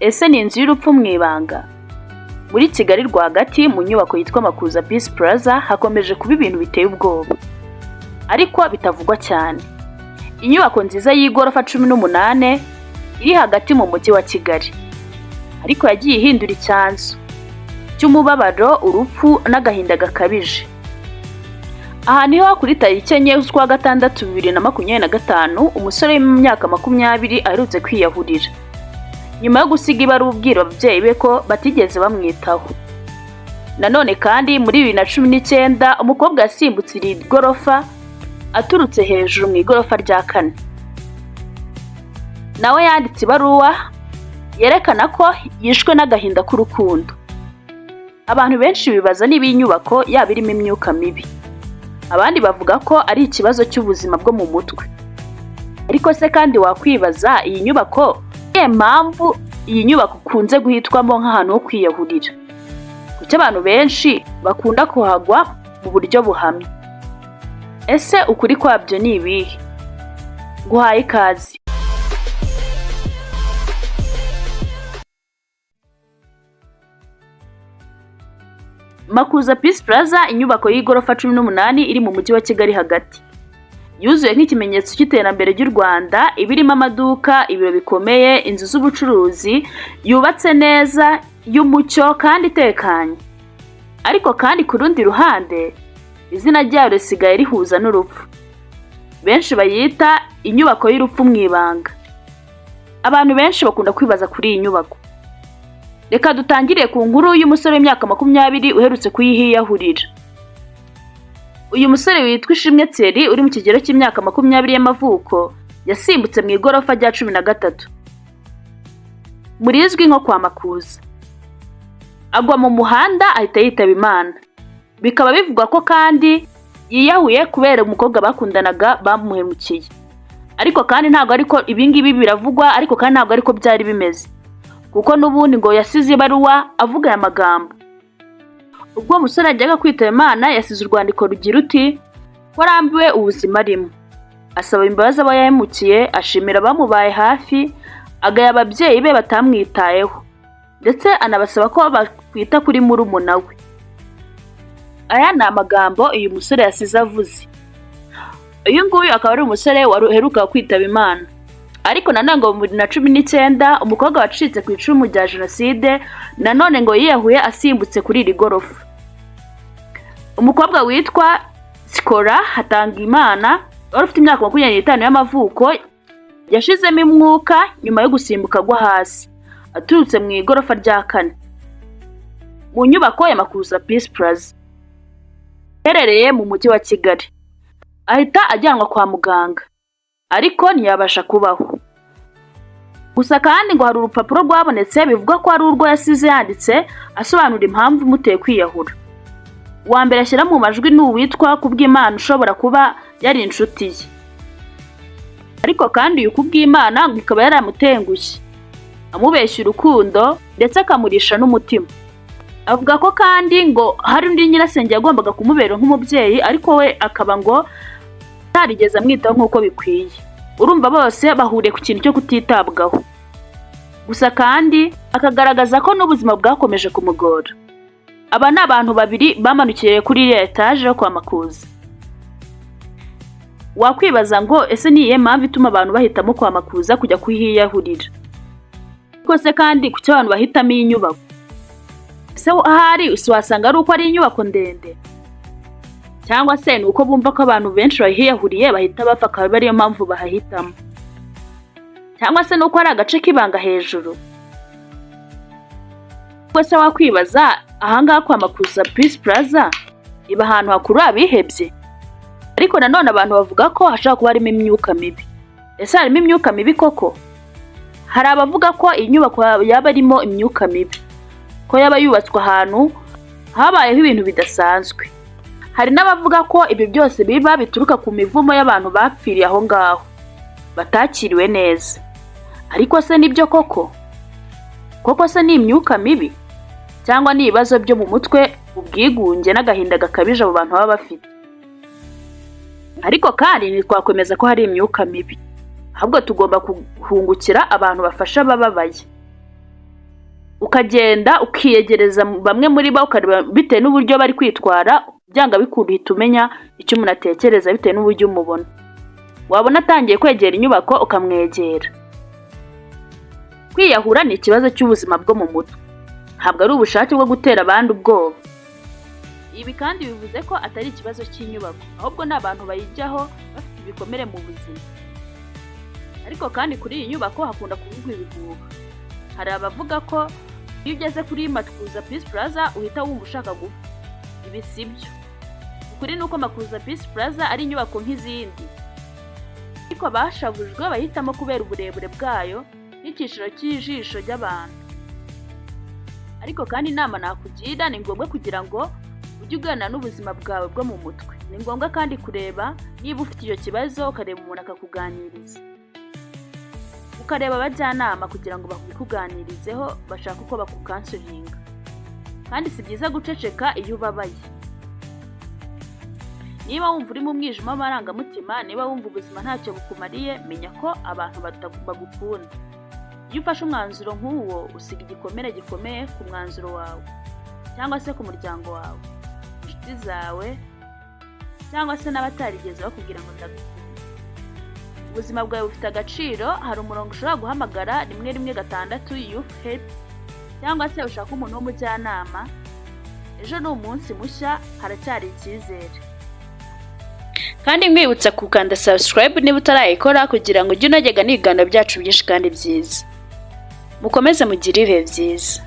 Ese ni inzu y'urupfu mu ibanga? Muri Kigali rwagati, mu nyubako yitwa Makuza Peace Plaza, hakomeje kuba ibintu biteye ubwoba ariko bitavugwa cyane. Inyubako nziza y'igorofa 18 iri hagati mu mujyi wa Kigali, ariko yagiye ihindura icyanzu cy'umubabaro, urupfu n'agahinda gakabije. Aha niho kuri tariki 4 z'ukwa gatandatu 2025, umusore w'imyaka 20 aherutse kwiyahurira nyuma yo gusiga ibaruwa ubwira ababyeyi be ko batigeze bamwitaho. Nanone kandi muri 2019, umukobwa yasimbutse iri gorofa aturutse hejuru mu igorofa rya kane. Nawe yanditse ibaruwa yerekana ko yishwe n'agahinda k'urukundo. Abantu benshi bibaza niba iyi nyubako yaba irimo imyuka mibi, abandi bavuga ko ari ikibazo cy'ubuzima bwo mu mutwe. Ariko se kandi wakwibaza, iyi nyubako, niyo mpamvu iyi nyubako ikunze guhitwamo nk'ahantu ho kwiyahurira? Kuki abantu benshi bakunda kuhagwa mu buryo buhamye? Ese ukuri kwabyo ni ibihe? Nguhaye ikaze. Makuza Peace Plaza, inyubako y'igorofa 18 iri mu mujyi wa Kigali hagati, yuzuye nk'ikimenyetso cy'iterambere ry'u Rwanda. Iba irimo amaduka, ibiro bikomeye, inzu z'ubucuruzi, yubatse neza, y'umucyo kandi itekanye. Ariko kandi ku rundi ruhande, izina ryayo risigaye rihuza n'urupfu. Benshi bayita inyubako y'urupfu mu ibanga. Abantu benshi bakunda kwibaza kuri iyi nyubako. Reka dutangire ku nkuru y'umusore w'imyaka 20 uherutse kuyihiyahurira. Uyu musore witwa Ishimwe Thierry, uri mu kigero cy'imyaka 20 y'amavuko, yasimbutse mu igorofa rya 13 mu rizwi nko kwa Makuza, agwa mu muhanda, ahita yitaba Imana. Bikaba bivugwa ko kandi yiyahuye kubera umukobwa bakundanaga bamuhemukiye. Ariko kandi ntabwo ariko ibingibi biravugwa, ariko kandi ntabwo ariko byari bimeze, kuko n'ubundi ngo yasize ibaruwa avuga aya magambo. Ubwo uwo musore yajyaga kwitaba Imana, yasize urwandiko rugira uti ko arambiwe ubuzima arimo, asaba imbabazi abo yahemukiye, ashimira abamubaye hafi, agaya ababyeyi be batamwitayeho, ndetse anabasaba ko bakwita kuri murumuna we. Aya ni amagambo uyu musore yasize avuze. Uyu nguyu akaba ari umusore wari uheruka kwitaba Imana. Ariko nanone ngo mu 2019, umukobwa wacitse ku icumu rya jenoside nanone ngo yiyahuye asimbutse kuri iri gorofa. Umukobwa witwa Sikora Hatangimana, wari ufite imyaka 25 y'amavuko, yashizemo imwuka nyuma yo gusimbuka agwa hasi aturutse mu igorofa rya kane mu nyubako ya Makuza Peace Plaza iherereye mu mujyi wa Kigali, ahita ajyanwa kwa muganga ariko ntiyabasha kubaho. Gusa kandi ngo hari urupapuro rwabonetse bivuga ko ari urwo yasize yanditse asobanura impamvu imuteye kwiyahura. Uwa mbere ashyira mu majwi ni uwitwa Kubwimana, ushobora kuba yari inshuti ye. Ariko kandi uyu Kubwimana ngo ikaba yaramutengushye, amubeshya urukundo ndetse akamurisha n'umutima. Avuga ko kandi ngo hari undi nyirasenge yagombaga kumubera nk'umubyeyi, ariko we akaba ngo atarigeze amwitaho nk'uko bikwiye. Urumva bose bahuriye ku kintu cyo kutitabwaho. Gusa kandi akagaragaza ko n'ubuzima bwakomeje kumugora. Aba ni abantu babiri bamanukiye kuri iriya etaje yo kwa Makuza. Wakwibaza ngo ese ni iyihe mpamvu ituma abantu bahitamo kwa Makuza kujya kuhiyahurira? Ariko se kandi kuki abantu bahitamo iyi nyubako? Ese ahari si wasanga ari uko ari inyubako ndende? Cyangwa se ni uko bumva ko abantu benshi bahiyahuriye bahita bapfa, akaba ariyo mpamvu bahahitamo? Cyangwa se ni uko ari agace k'ibanga hejuru? Ubwo se wakwibaza, ahangaha kwa Makuza Peace Plaza iba ahantu hakurura abihebye? Ariko nanone abantu bavuga ko hashobora kuba harimo imyuka mibi. Ese harimo imyuka mibi koko? Hari abavuga ko iyi nyubako yaba irimo imyuka mibi, ko yaba yubatswe ahantu habayeho ibintu bidasanzwe. Hari n'abavuga ko ibi byose biba bituruka ku mivumo y'abantu bapfiriye aho ngaho, batakiriwe neza. Ariko se nibyo koko? Koko se ni imyuka mibi? Cyangwa ni ibibazo byo mu mutwe, ubwigunge n'agahinda gakabije abo bantu baba bafite? Ariko kandi ntitwakwemeza ko hari imyuka mibi, ahubwo tugomba guhungukira abantu bafasha abababaye. Ukagenda ukiyegereza bamwe muri bo, ukareba bitewe n'uburyo bari kwitwara. Byanga bikunda uhita umenya icyo umuntu atekereza bitewe n'uburyo umubona. Wabona atangiye kwegera inyubako, ukamwegera. Kwiyahura ni ikibazo cy'ubuzima bwo mu mutwe, ntabwo ari ubushake bwo gutera abandi ubwoba. Ibi kandi bivuze ko atari ikibazo cy'inyubako, ahubwo ni abantu bayijyaho bafite ibikomere mu buzima. Ariko kandi kuri iyi nyubako hakunda kuvugwa ibihuha. Hari abavuga ko iyo ugeze kuri Makuza Peace Plaza uhita wumva ushaka gupfa. Ibi si byo. Ukuri ni uko Makuza Peace Plaza ari inyubako nk'izindi, ariko abashavujwe bahitamo kubera uburebure bwayo n'icyiciro cy'ijisho ry'abantu. Ariko kandi inama nakugira, ni ngombwa kugira ngo ujye uganira n'ubuzima bwawe bwo mu mutwe. Ni ngombwa kandi kureba niba ufite icyo kibazo, ukareba umuntu akakuganiriza, ukareba abajyanama kugira ngo babikuganirizeho, bashake uko bakucounselinga. Kandi si byiza guceceka iyo ubabaye. Niba wumva uri mu mwijima w'amarangamutima, niba wumva ubuzima ntacyo bukumariye, menya ko abantu bagukunda. Iyo ufashe umwanzuro nk'uwo, usiga igikomere gikomeye ku mwanzuro wawe cyangwa se ku muryango wawe, inshuti zawe, cyangwa se n'abatarigeze bakubwira ngo "ndagukunda". Ubuzima bwawe bufite agaciro. Hari umurongo ushobora guhamagara, 116 Youth Help, cyangwa se ushaka umuntu w'umujyanama. Ejo ni umunsi mushya, haracyari icyizere. Kandi nkwibutsa gukanda subscribe niba utarayikora, kugira ngo ujye unagega n'ibiganiro byacu byinshi kandi byiza. Mukomeze mugire ibihe byiza.